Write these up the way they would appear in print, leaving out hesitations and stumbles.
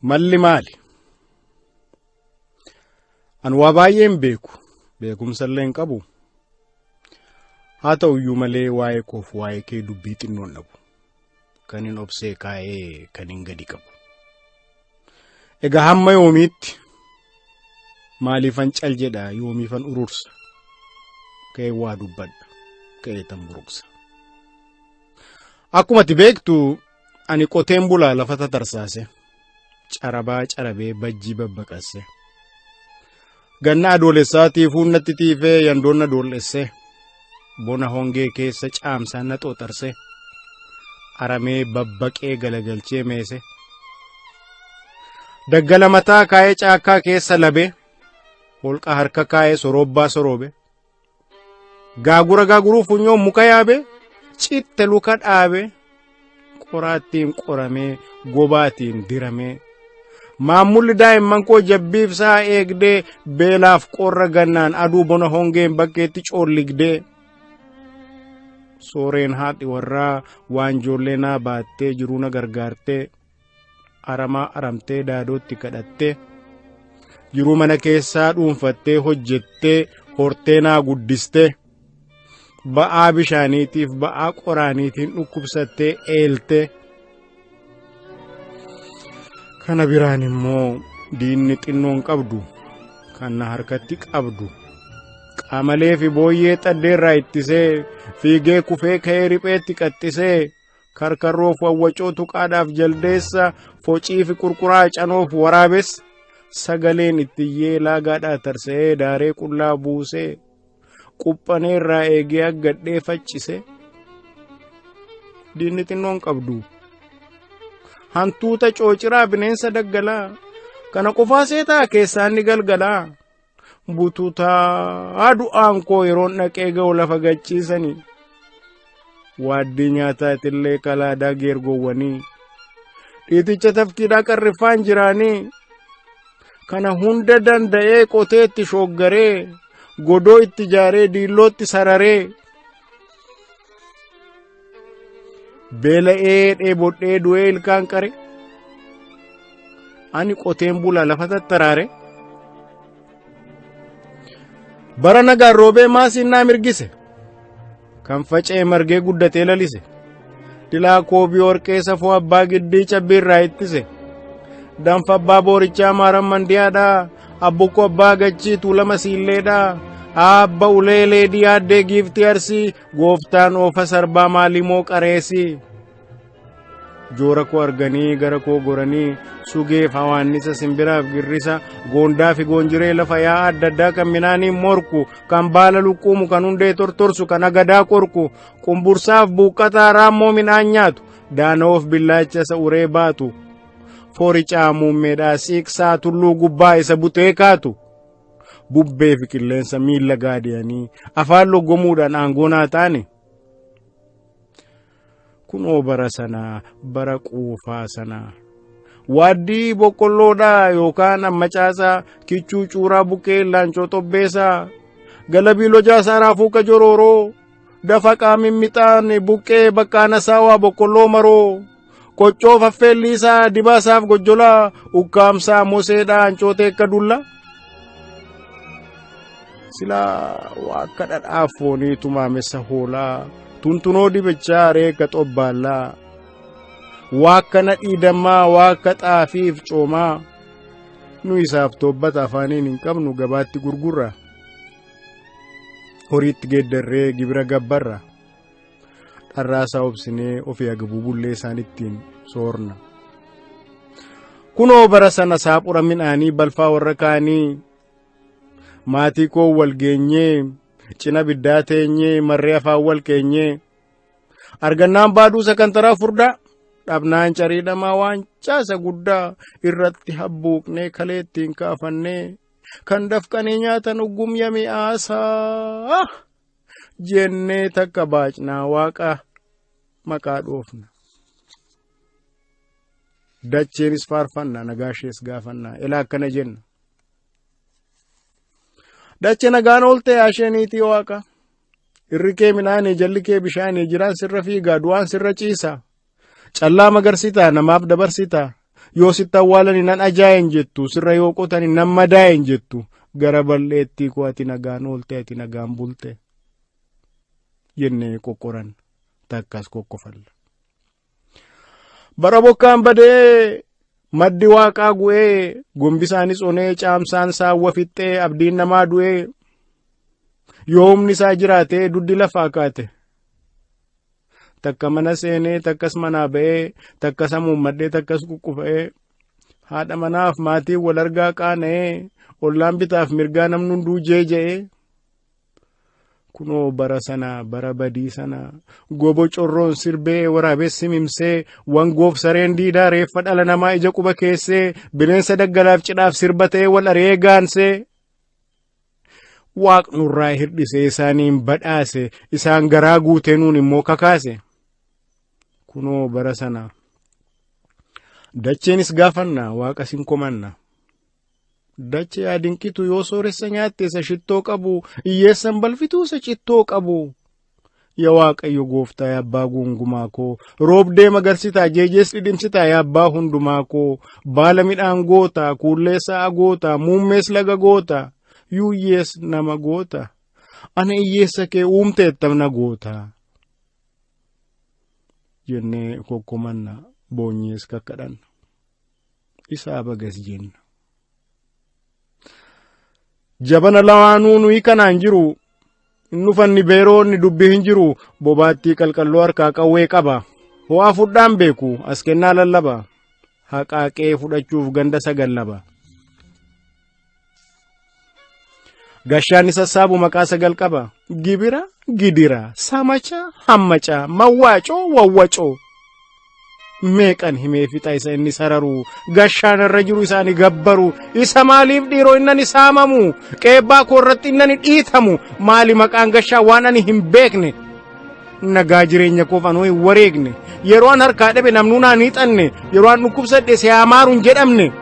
Malli maali? An waa baay'ee hin beeku. Beekumsa illee hin qabu. Haa ta'u iyyuu malee waa'ee koof waa'ee kee dubbii xinnoon dhabu. Kan hin obsee kaa'ee kan hin gadi qabu. Egaa hamma yoomiitti maaliifan cal jedha yoomiifan urursa. Ka'ee waa dubbadha. Ka'ee tan buruqsa. Akkuma ati beektu ani qoteen bulaa lafa tatarsaase. Carabaa carabee bajjii babbaqasse. Ganna adoolessaa tiifuun natti tiifee yandoon na doollesse. Bona hongee keessa caamsaan na xooxarse. Aramee babbaqee galagalchee meese. Daggala mataa kaa'ee caakkaa keessa labe. Holqa harka kaa'ee soroobbaa soroobe. Gaagura gaaguruu funyoo muka yaabe. Citte luka dhaabe. Qoraattiin qoramee gobaatiin diramee. Maammulli daa'imman koo jabbiif sa'a eegdee beelaaf qorra gannaan aduu bona hongeen bakkeetti coolligdee. Sooreen haadhi warraa waan ijoollee naa baattee jiruu na gargaartee aramaa aramtee daadootti kadhattee jiruu mana keessaa dhuunfattee hojjettee hortee naa guddistee ba'aa bishaaniitiif ba'aa qoraaniitiin dhukkubsattee eeltee. Kana biraan immoo diinni xinnoon qabdu kan na harkatti qabdu qamalee fi booyyee xaddeerraa ittisee fiigee kufee ka'ee ripheetti qaxxisee karkarroof wawwacoo tuqaadhaaf jaldeessa focii fi qurquraa canoof waraabessa sagaleen ittiyyee laagaadhaa tarsa'ee daaree qullaa buusee quphanee irraa eegee aggadhee faccise diinni xinnoon qabdu hantuuta coociraa bineensa daggalaa kana qofaa seetaa keessaan ni galgalaa bututaa du'aan koo yeroon dhaqee ga'u lafa gachiisanii waaddii nyaataatillee kalaadaa geergoowwanii dhiiticha tafkiidhaa qarriffaan jiraanii kana hunda danda'ee qotee itti shooggaree godoo itti ijaaree diillootti sararee beela'ee dheebodhee du'ee ilkaan qare ani qoteen bulaa lafa tattaraare bara nagaan roobee maasiin naa mirgise kan faca'e margee guddatee lalise dilaa koobii warqee safuu abbaa giddii cabbii irraa ittise danfa abbaa boorichaa maaran mandiyaadhaa abbukkoo abbaa gachii tuulama siilleedhaa aabba ulee leedii aaddee giiftii arsii gooftaan oofa sarbaa maalimoo qareesii Joora koo arganii gara koo goranii sugeef hawaannisa simbiraaf girrisa goondaa fi goonjiree lafa yaa'aa adda addaa kan minaaniin morku kan baala lukkuumu kan hundee tortorsu kan agadaa qorku qumbursaaf buuqqataa raammoo midhaan nyaatu daana'oof billaacha isa uree baatu fooricaa muummeedhaa siiqsaa tulluu gubbaa isa butee kaatu bubbee fi qilleensa miilla gaadiyanii afaan loggomuudhaan aangoo naa taane. Kunoo bara sana bara quufaa sana. Waaddii boqqolloodhaa yookaan ammacaasaa kichuu cuuraa buqqee laancoo xobbeesaa galabii lojaasaa raafuu qajorooroo dafaqaa mimmixaan buqqee baqqaana saawaa boqqolloo maroo qoccoo faffeelliisaa dibaasaaf gojjolaa ukkaamsaa moseedhaa ancootee akka dulla. Silaa waa akka dhadhaa foonii tumaamessa hoolaa tuntunoo dibichaa reeka xobbaallaa waa akka nadhii dammaa waa akka xaafiif coomaa nu isaaf toobbata afaaniin hin qabnu gabaatti gurgurra horiitti geeddarree gibira gabbarra dharraasaa obsinee ofii agabuu bullee isaan ittiin soorna. Kunoo bara sana saaphura midhaanii balfaa warra kaanii maatii koo wal geenyee cina biddaa teenyee marree afaan wal keenyee argannaan baaduu sakantaraa furdaa dhabnaan carii dhamaa waan caasa guddaa irratti habbuuqnee kalee ittiin kaafannee kan dafqanii nyaatan uggum yami'aasaa jennee takka baacnaa waaqa maqaa dhoofna. Dacheenis faarfanna nagaa ishees gaafanna ilaa akkana jenna. Dache nagaan oolte yaashee niitii waaqa. Irri kee midhaanii jalli kee bishaanii jiraan sirra fiigaa du'aan sirra ciisa. Callaa magarsitaa namaaf dabarsitaa. Yoo sitti awwaalani nan ajaa'en jettu, sirra yoo qotani nan madaa'en jettu. Gara bal'eettii koo ati nagaan oolte, ati nagaan bulte jennee qoqqoran, takkas kokkofalla. Bara bokkaan badee maddi waaqaa gu'ee, gombisaanis onee, caamsaan saawwa fixxee, abdiin namaa du'ee, yoo humni isaa jiraatee duddi lafaa kaate. Takka mana seenee, takkas manaa ba'ee, takkas hamuummadhee, takkas quqqufa'ee, haadha manaaf maatiin wal argaa qaana'ee, ollaan bitaaf mirgaa namni hunduu jeeja'ee. Kunoo bara sana, bara badii sana, gobo corroon sirbee, waraabessi mimsee, wangoof sareen diidaa reeffa dhala namaa ija quba keessee, bineensa daggalaaf cidhaaf sirba ta'ee wal ari'ee gaansee. Waaqnurraa hirdhisee isaaniin badhaase, isaan garaa guutee nuun immoo kakaase. Kunoo bara sana dacheenis gaafanna, waaqa sin komanna. Dachee yaa dinqitu, yoo sooressa nyaatte isa shittoo qabu, hiyyeessan balfituu isa cittoo qabu. Yaa Waaqayyo gooftaa, yaa abbaa gungumaa koo, roobdee magarsitaa, jeejees dhidhimsitaa, yaa abbaa hundumaa koo, baala midhaan goota, kuullee sa'a goota, muummees laga goota, yuuyyees nama goota. Ana hiyyeessa kee uumteettam na goota. Jennee kokkomanna, boonyees kakkadhanna. Isaa bagas jenna. Jabana lamaanuu nuyi kanaan jiru, hin dhufanni beeroonni dubbii hin jiru, bobaattii qalqalloo harkaa qawwee qaba. Ho'aa fudhaan beeku, as kennaa lallaba. Haqaaqee fudhachuuf ganda sagal laba. Gashaan isa sassaabu maqaa sagal qaba. Gibira, gidira, samacha, hammaca, mawwaacoo, wawwacoo. Meeqan himee fixa isa inni sararu, gashaan irra jiru isaani gabbaru, isa maaliif dhiiroo inni saamamu, qeebbaa koo irratti inni dhiitamu, maali maqaan gashaa waan ani hin beekne. Nagaa jireenya koof anoo hin wareegne, yeroo an harkaa dhabe namnuu naan hiixanne, yeroo an dhukkubsadhe si hamaaru hin jedhamne.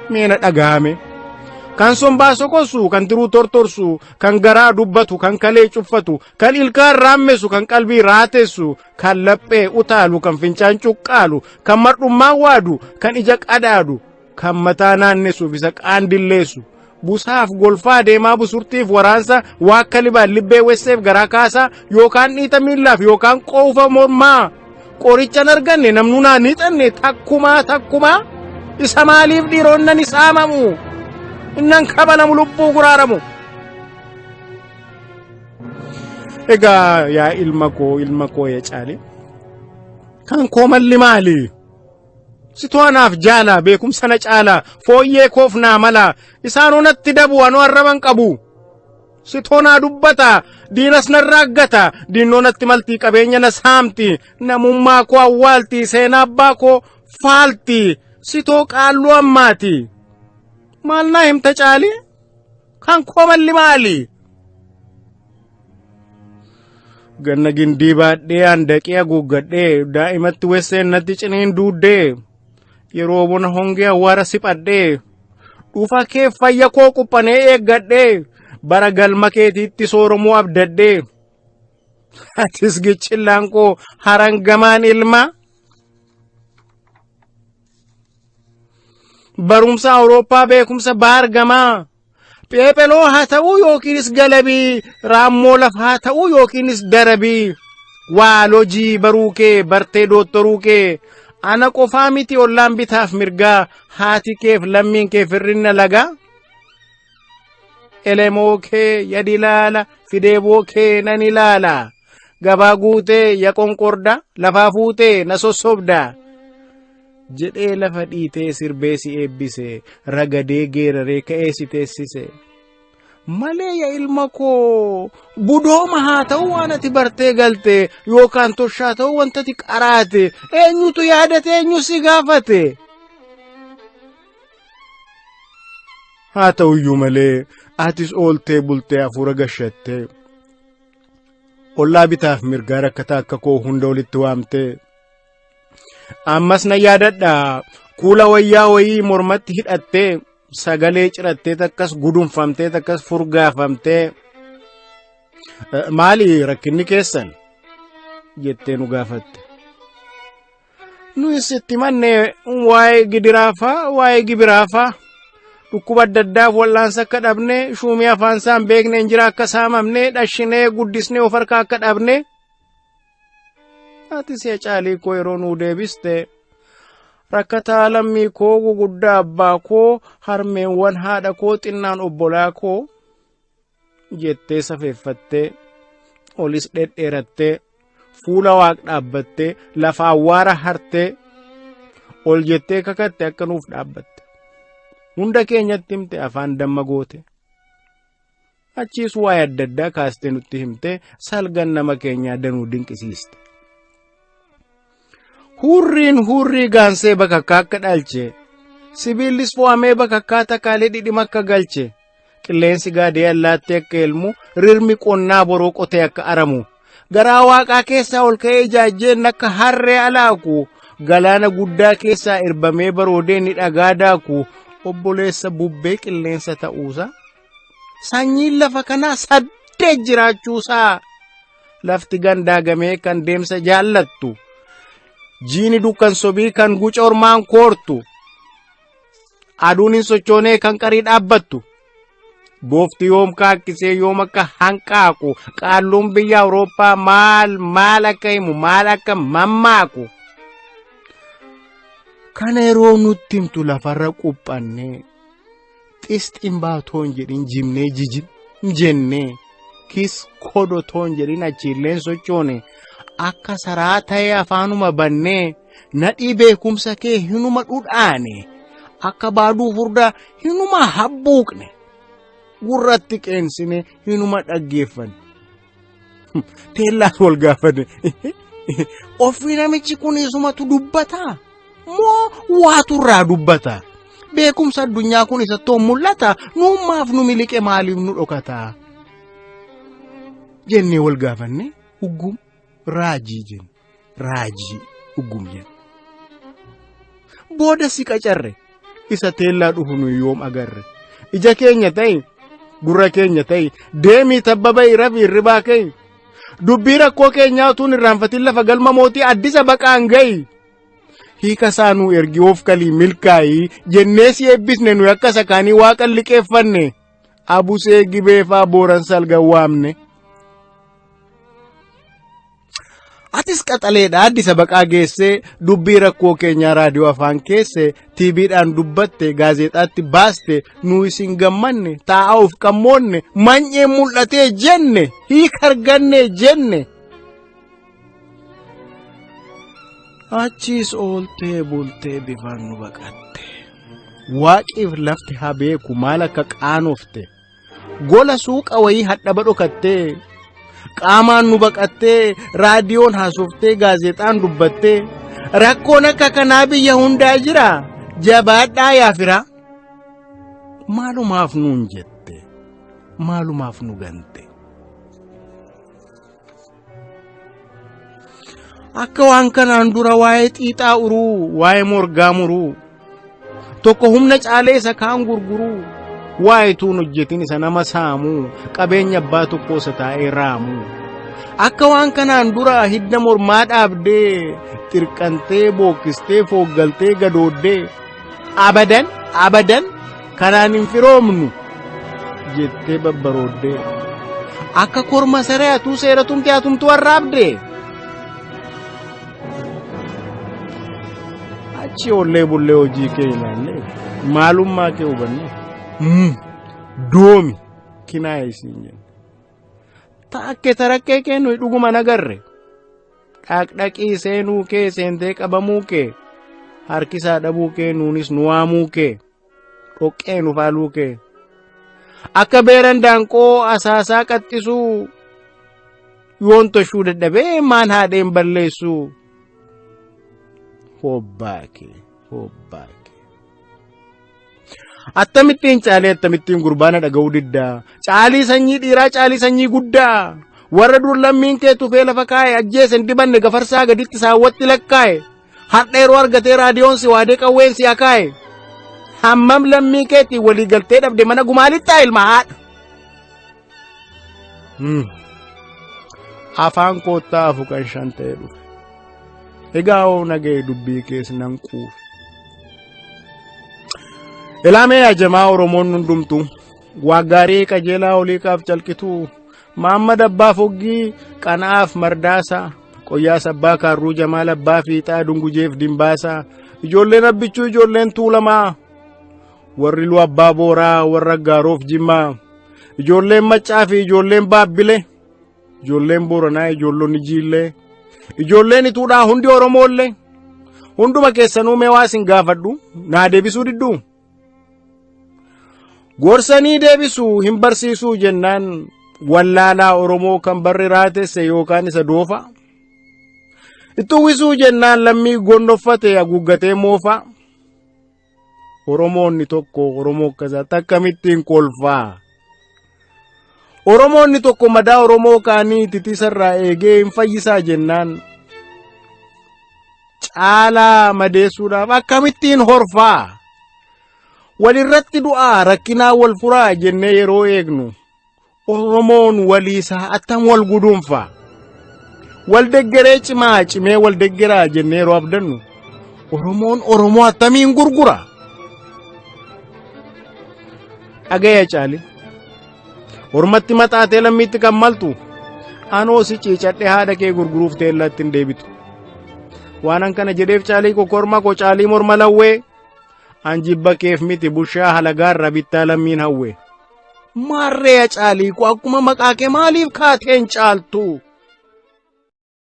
Meena dhagahame. Kan sombaa sokosu, kan tiruu tortorsu, kan garaa dubbatu, kan kalee cuffatu, kan ilkaan raammesu, kan qalbii raatessu, kan laphee utaalu, kan fincaan cuqqaalu, kan mar'ummaa waadu, kan ija qadaadu, kan mataa naannessuuf isa qaandilleessu, busaaf golfaa deemaa busurtiif waraansa, waakka libaan libbee wesseef garaa kaasaa, yookaan dhiita miillaaf yookaan qoofa mormaa, qorichan arganne, namnuu naan hiixanne, takkumaa takkumaa. Isa maaliif dhiiroo innan saamamu, innan kabalamu, lubbuu guraaramu? Egaa yaa ilma koo, ilma koo ya caale, kan koo malli maali? Situ anaaf jaala, beekumsa na caala, fooyyee koof naa mala, isaanuu natti dabu, anuu arraban qabu. Sitoo naa dubbata, diinas narraa aggata, diinnoo natti malti, qabeenya na saamti, namummaa koo awwaalti, seenaa abbaa koo faalti, sitoo qaalluu ammaati. Maal naa himta caali? Kan koo malli maali? Ganna gindii baadhee handaqee haguuggadhee, daa'imatti wesseen natti ciniin duuddee, yeroo bona hongee awwaara siphadhee, dhufa kee fayya koo quphanee eeggadhee, bara galma keetiitti sooromuu abdadhee, atis gichillaan koo harangamaan ilma barumsa Awurooppaa, beekumsa baargamaa, pheepheloo haa ta'uu yookiinis galabii, raammoo lafaa haa ta'uu yookiinis darabii, waalojii baruu kee bartee doottoruu kee, ana qofaa miti ollaan bitaaf mirgaa, haati keef lammiin kee firrinna lagaa. Elemoo kee yadi ilaala, fideeboo kee nan ilaala, gabaa guutee ya qonqorda, lafaa fuutee na sossobda jedhee lafa dhiitee sirbee si eebbise, ragadee geeraree ka'ee si teessise. Malee ya ilma koo, budooma haa ta'u waan ati bartee galte, yookaan toshaa ta'u wanta ati qaraate, eenyutu yaadate, eenyu si gaafate? Haa ta'uyyuu malee atis ooltee bultee hafuura gashattee, ollaa bitaaf mirgaa rakkataa akka koo hunda walitti waamtee, ammas na yaadadha, kuula wayyaa wayii mormatti hidhattee, sagalee cirattee, takkas gudunfamtee, takkas furgaafamtee, "Maali rakkinni keessan?" jettee nu gaafatte. Nuyis itti manne waa'ee gidiraafaa waa'ee gibiraafaa dhukkuba adda addaaf wal'aansa akka dhabne shuumii afaan isaa hin beekne injira akka saamamne dhashinee guddisnee of harkaa akka dhabne. Ati si'a caalii koo yeroo nuu deebiste rakkataa lammii koo guguddaa abbaa koo harmeewwan haadha koo xinnaan obbolaa koo jettee safeeffattee olis dhedheerattee fuula waaq dhaabbattee lafa awwaara hartee ol jettee kakatte akka nuuf dhaabbatte. Hunda keenyatti himte afaan damma goote. Achiis waa'ee adda addaa kaastee nutti himte salgan nama keenyaa danuu dinqisiiste. Hurriin hurrii gaansee bakakkaa akka dhalche sibiillis fo'amee bakakkaa takaalee dhidhima akka galche qilleensi gaadee allaattii akka elmu rirmi qonnaa boroo qotee akka aramu garaa waaqaa keessaa ol ka'ee ijaajjeen akka harree alaaku galaana guddaa keessaa irbamee baroodee ni dhagaa daaku obboleessa bubbee qilleensa ta'uusaa sanyiin lafa kanaa saddeet jiraachuusaa lafti gandaagamee kan deemsa jaallattu jiini dukkan sobii kan guca ormaan koortu aduun hin sochoonee kan qarii dhaabbattu boofti yoom kaakkisee yoom akka hanqaaqu qaalluun biyya awurooppaa maal maal akka himu maal akka mammaaku kana yeroo nutti himtu lafarra quphannee xisxin baatoon jedhin jimnee jijim jennee kis kodotoon jedhin achiilleen sochoone akka saraa ta'ee afaanuma bannee nadhii beekumsa kee hinuma dhudhaane akka baaduu furdaa hinuma habbuuqne gurratti qeensine hinuma dhaggeeffanne. Teellaan wal gaafanne. Ofii namichi kun isumatu dubbataa? Moo waatu irraa dubbata? Beekumsa addunyaa kun isatti hoo mul'ata? Nuummaaf nu miliqe maaliif nu dhokata? Jennee wal gaafanne uggum raajii jenne. Raajii uggum jenne. Booda si qacarre isa teellaa dhufu nu yoom agarre. Ija keenya ta'i gurra keenya ta'i deemii tabba ba'i rafi hirribaa ka'i. Dubbii rakkoo keenyaa utuu hin irraanfatin lafa galma mootii addisa baqaan ga'i. Hiika isaa nuu ergi of kalii milkaa'ii jennee si eebbisne nuyi akka isa kaanii waaqa liqeeffanne. Abusee gibeefaa booran salgan waamne. Atis qaxaleedha Addisa baqaa geessee dubbii rakkoo keenyaa raadiyoo afaan keesse TVdhaan dubbatte gaazexaatti baaste nu isin gammanne taa'aa of qammoonne many'ee mul'atee jenne hiika arganne jenne. Achiis ooltee bultee bifaan nu baqatte. Waaqiif lafti haa beeku maal akka qaanofte. Gola suuqa wayii hadhaba dhokattee qaamaan nu baqattee raadiyoon haasoftee gaazexaan dubbattee rakkoon akka kanaa biyya hundaa jira jabaadhaa yaa firaa. Maalumaaf nuun jette maalumaaf nu gante. Akka waan kanaan dura waa'ee xiixaa uruu, waa'ee morgaa muruu, tokko humna caalee isa kaan gurguruu, waa'ee tuun hojjetin isa nama saamuu, qabeenya abbaa tokkoo isa taa'ee raamuu. Akka waan kanaan dura hidda mormaa dhaabdee, xirqantee, bookkistee, fooggaltee, gadooddee, abadan, abadan kanaan hin firoomnu jettee babbarooddee. Akka korma saree atuu seera tumte atumtuu arraabde. Achi ollee bullee hojii kee ilaallee maalummaa kee hubanne doomi kinaaya isiin jenne. Taakke tarakkee kee nuyi dhuguma nagarre. Dhaqdhaqii seenuu kee seentee qabamuu kee harkisaa dhabuu kee nuunis nu waamuu kee. Dhoqqee nu faaluu kee. Akka beeran daanqoo asaasaa qaxxisuu yoon toshuu dadhabee maan haadheen balleessuu. Hobbaa kee hobbaa kee. Akkamittiin caalee akkamittiin gurbaana dhaga'uu diddaa. Caalii sanyii dhiiraa caalii sanyii guddaa. Warra dur lammiin kee tufee lafa kaa'e ajjeese hin dibanne gafarsaa gaditti saawwatti lakkaa'e. Har'a yeroo argatee raadiyoon si waadee qawween si akaa'e. Hammam lammii keetiin walii galtee dhabde mana gumaalittaa ilma haadha. Afaan koottaa afu kan shan ta'e dhufe. Egaa hoo naga'e dubbii kees nan quufe. Ilaamee yaa jamaa Oromoon hundumtu waa gaarii qajeelaa oliiqaaf calqituu Maammad Abbaa Foggii Qana'aaf Mardaasaa Qoyyaas Abbaa Kaarruu Jamaal Abbaa Fiixaa Dungujeef Dimbaasaa ijoolleen Abbichuu ijoolleen Tuulamaa warri Lu Abbaa Booraa warra Gaaroof Jimmaa ijoolleen Maccaa fi ijoolleen Baabbile ijoolleen Booranaa ijoollonni Jiillee ijoolleen Ituudhaa hundi Oromoollee hunduma keessanuu mee waa isin gaafadhu naa deebisuu didduu. Gorsanii deebisuu hin barsiisuu jennaan wallaalaa Oromoo kan barri raatesse yookaan isa doofa. Itti uwwisuu jennaan lammii gonnoffate haguuggatee moofa. Oromoonni tokko Oromoo akkasaatti akkamittiin kolfaa. Oromoonni tokko madaa Oromoo kaanii titisarraa eegee hin fayyisaa jennaan caalaa madeessuudhaaf akkamittiin horfaa walirratti du'aa rakkinaa wal furaa jennee yeroo eegnu Oromoon waliisaa attam wal guduunfaa wal deggeree cimaa cimee wal deggeraa jennee yeroo abdannu Oromoon Oromoo attamiin gurgura dhagaya caali Ormatti maxaatee lammiitti kan maltu anoo si ciicadhee haadha kee gurguruuf teellaatti hin deebitu. Waanan kana jedheef caalii koo korma koo caalii morma lawwee an jibba keef miti bushaa halagaarra bittaa lammiin hawwe. Maarree caalii koo akkuma maqaa kee maaliif kaateen caaltu?